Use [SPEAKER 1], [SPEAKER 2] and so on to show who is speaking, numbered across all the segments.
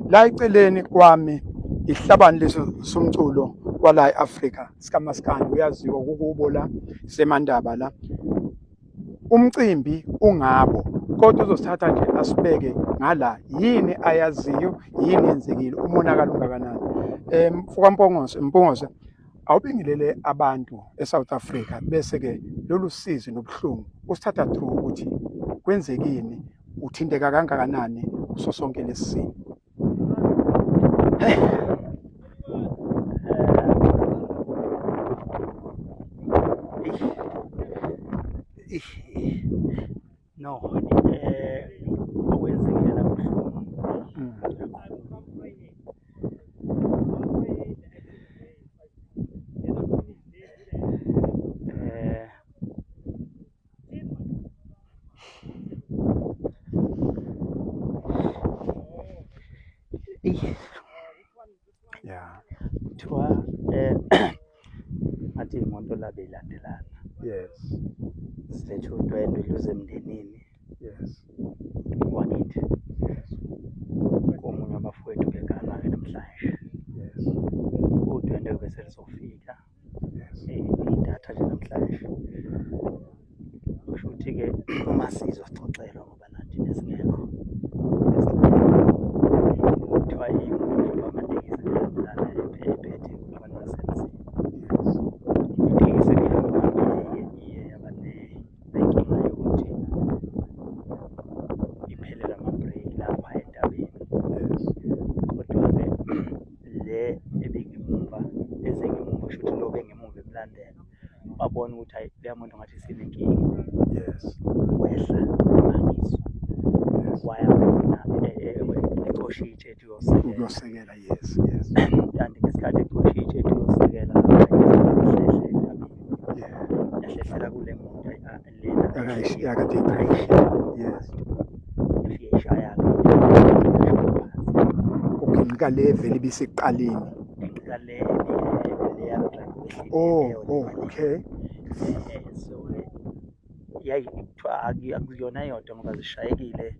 [SPEAKER 1] La eceleni kwami ihlabani leso somculo kwala e-Afrika sikaMaskandi, uyaziwa kukubo la semandaba la. Umcimbi ungabo kodwa uzosithatha nje asibeke ngala, yini ayaziyo, yini yenzekile, umonakalo ungakanani. Mfoka Mpongose, Mpungose, awubingelele abantu eSouth Africa, bese-ke lolu sizi nobuhlungu usithatha through ukuthi kwenzekini, uthinteka kangakanani kuso sonke lesi simo.
[SPEAKER 2] No, okwenzekile la kubuhlungu kakhulu. Kuthiwa ngathi iy'moto la bey'landelana. Zilethe udwendwe luze emndenini. Wakithi. Komunye wabafowethu beganwa-ke namhlanje. Udwendwe bese luzofika. Idatha nje namhlanje. Kusho ukuthi-ke uma sizwa sixoxelwa ngoba nathi besingekho. Kuthiwa imoto amatekisi elandelana ephethe abantu basemzini. Itekisi ebihamba phambili-ke iye yaba nenkinga yokuthi iphelelwe amabhreki lapha entabeni. Kodwa-ke le ebingemumva, ezengemuva kusho ukuthi lo obengemuva emlandela, wabona ukuthi hhayi leya moto ngathi isinenkinga. Wehla wamangizwa. Waya khona ecosha itshe ethi uyosekela.
[SPEAKER 1] Ukuyosekela, yes.
[SPEAKER 2] Kanti ngesikhathi ecosha itshe ethi uyosekela, yahlehle entabeni. Yahlehlela kule moto lena
[SPEAKER 1] Yakade yes.
[SPEAKER 2] Yafike ishaya-ke
[SPEAKER 1] Uginqika le vele ibisekuqaleni.
[SPEAKER 2] Inqika le leya driver.
[SPEAKER 1] Oh, okay.
[SPEAKER 2] So yayi kuthiwa akuyona yodwa ngoba zishayekile,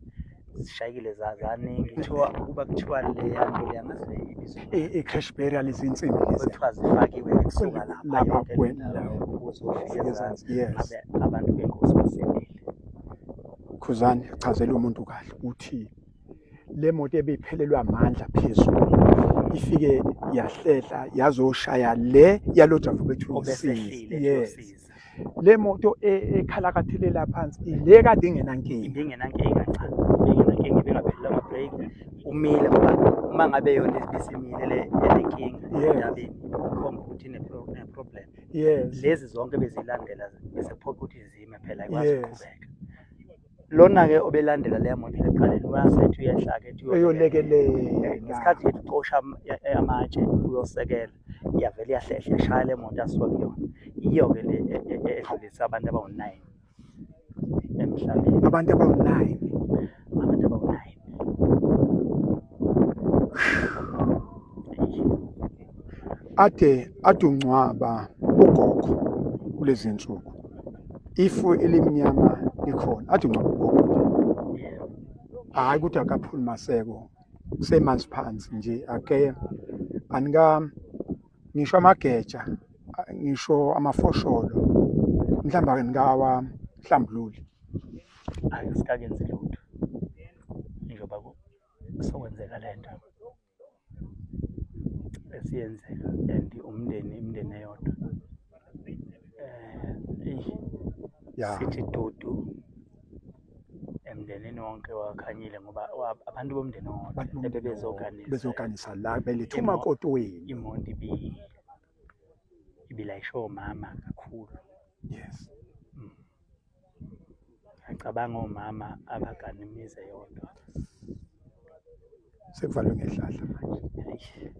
[SPEAKER 2] zishayekile zaningi. Kuthiwa kuba kuthiwa leya nto leya ngazi le ibizwa
[SPEAKER 1] I-crash barrier lezi nsimbi lezi.
[SPEAKER 2] Kuthiwa zifakiwe kusuka lapha
[SPEAKER 1] Lapha
[SPEAKER 2] yonke le ndawo ukuze ufike
[SPEAKER 1] ezansi.
[SPEAKER 2] ezansi.
[SPEAKER 1] Yes.
[SPEAKER 2] Ngabe abantu bengozi basindile.
[SPEAKER 1] Khuzani, chazela umuntu kahle uthi le moto ebiphelelwa amandla phezulu ifike yahlehla yazoshaya le yalo driver bethu.
[SPEAKER 2] Obesehlile.
[SPEAKER 1] Yes. Le moto ekhalakathelela phansi ile kade ingenankinga.
[SPEAKER 2] Ibingenankinga, cha, ibingenankinga, ibingaphelele amabhreki, umile ngoba uma ngabe yona ibisimile le enenkinga entabeni ikhomba ukuthi ine-problem. Lezi zonke bezilandela bese kuphoqa ukuthi zime phela, ayikwazi ukuqhubeka. Lona-ke obelandela leya moto ekuqaleni wasethi uyehla-ke ethi
[SPEAKER 1] Eyolekelela.
[SPEAKER 2] Ngesikhathi ethi ucosha amatshe uyosekela, iyavele iyahlehla yashaya le moto asuka kuyona. Yiyo-ke le edlulisa abantu abawu-9 emhlabeni.
[SPEAKER 1] Abantu abawu-9?
[SPEAKER 2] Abantu abawu-9.
[SPEAKER 1] Ade ungcwaba ugogo kulezi nsuku. Ifu elimnyama likhona. Ade ungcwaba ugogo nje. Hhayi ukuthi akaphuli maseko. Kusemanzi phansi nje ake anika ngisho amageja, ngisho amafosholo. Mhlawumbe ake nikawa hlambululi.
[SPEAKER 2] Asikakenzi lutho. Njengoba sokwenzeka le nto esiyenzeka and umndeni, imindeni eyodwa. Sithi dudu emndenini wonke wakhanyile ngoba abantu bomndeni wonke bebezoganisa.
[SPEAKER 1] Bezoganisa la beletha umakoti wenu.
[SPEAKER 2] Imoto ibilayishe omama kakhulu. Ngiyacabanga omama abagana imizi eyodwa.
[SPEAKER 1] Sekuvalwe ngehlahla manje.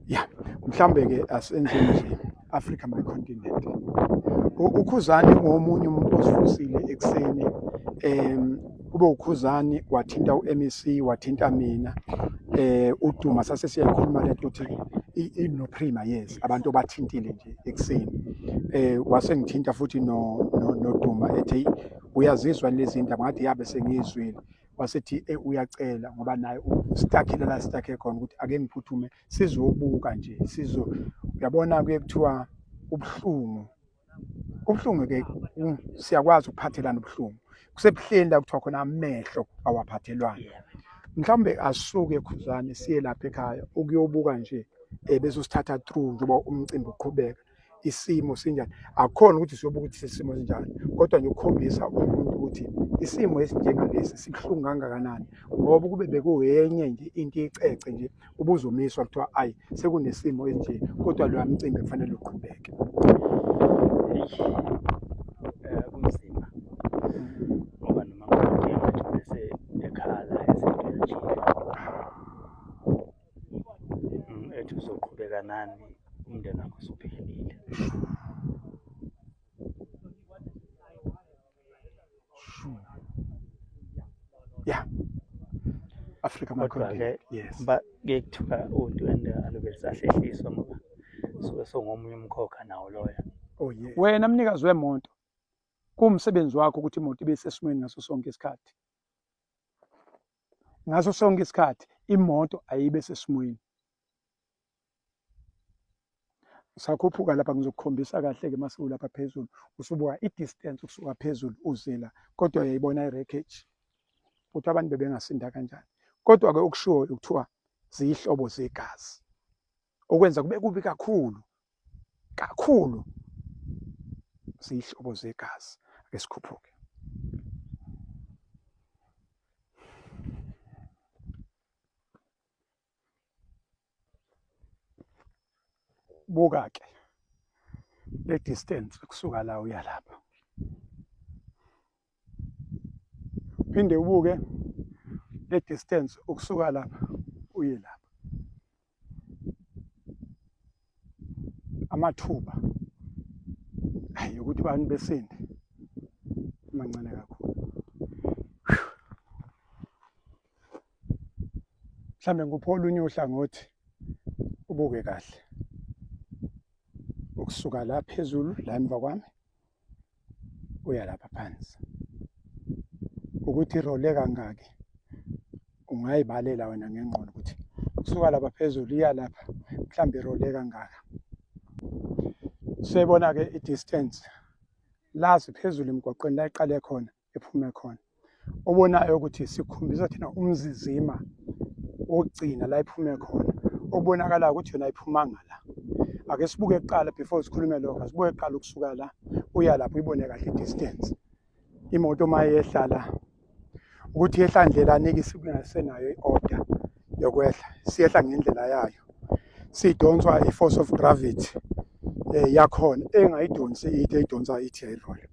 [SPEAKER 1] Ya, mhlambe ke asenzeni nje Africa my continent. UKhuzani ngomunye umuntu osivusile ekuseni. Kube uKhuzani wathinta uMEC, wathinta mina. uDuma sase siyayikhuluma lento ukuthi no Prima, yes, abantu obathintile nje ekuseni. Wasengithinta futhi noDuma ethi uyazizwa lezi ndaba, ngathi yabe sengizwile. Wasethi uyacela ngoba naye ustakile la stakhe khona ukuthi ake ngiphuthume sizobuka nje sizo uyabona kuye kuthiwa ubuhlungu ubuhlungu ke siyakwazi ukuphathelana ubuhlungu kusebuhleni la kuthiwa khona amehlo awaphathelwana. Mhlawumbe asuke Khuzani siye lapha ekhaya ukuyobuka nje bese usithatha through njengoba umcimbi uqhubeka isimo sinjani. Akukhona ukuthi siyobuka ukuthi isimo sinjani, kodwa nje ukukhombisa umuntu ukuthi isimo esinjengalesi sibuhlungu kangakanani, ngoba kube bekuyenye nje into icece nje ubuzomiswa kuthiwa ayi sekunesimo esinje, kodwa loya mcimbi kufanele uqhubeke.
[SPEAKER 2] Kunzima ngoba noma ngathi bese ekhala esethi ethi uzoqhubeka nani umndeni wakho usuphelile.
[SPEAKER 1] Yeah. Africa
[SPEAKER 2] Kodwa-ke
[SPEAKER 1] yes.
[SPEAKER 2] Kuye kuthiwa udwendwe alube lisahlehliswa ngoba suke sewungomunye umkhokha nawo loyo.
[SPEAKER 1] Oh yeah. Wena mnikazi wemoto kuwumsebenzi wakho ukuthi imoto ibe sesimweni ngaso sonke isikhathi. Ngaso sonke isikhathi imoto ayibe sesimweni. Sakhuphuka lapha ngizokukhombisa kahle-ke mase ulapha phezulu usubuka i-distance ukusuka phezulu uze la, kodwa uyayibona i-wreckage ukuthi abantu bebengasinda kanjani. Kodwa-ke okushiwoyo kuthiwa ziyihlobo zegazi, okwenza kube kubi kakhulu kakhulu, ziyihlobo zegazi. Ake sikhuphuke. Buka ke le distance kusuka la uya lapha, phinde ubuke le distance ukusuka lapha uye lapha. Amathuba ayi ukuthi abantu besinde mancane kakhulu. Mhlambe nguphi olunye uhlangothi ubuke kahle ukusuka la phezulu la emva kwami uya lapha phansi, ukuthi irole kangaki ungayibalela wena ngengqondo ukuthi kusuka lapha phezulu iya lapha mhlambe irole kangaka. Siyibona ke i-distance lazi phezulu emgwaqweni la iqale khona ephume khona, obonayo ukuthi sikhombisa thina umzizima wokugcina la iphume khona, okubonakala ukuthi yona iphumanga la. Ake sibuke kuqala before sikhulume lokho, asibuke kuqala ukusuka la uya lapho uyibone kahle i-distance. Imoto uma yehla la ukuthi yehla ndlelani-ke isenayo i-order yokwehla, siyehla ngendlela yayo, sidonswa i-force of gravity yakhona engayidonsi ithi eyidonsa ithi yayirola.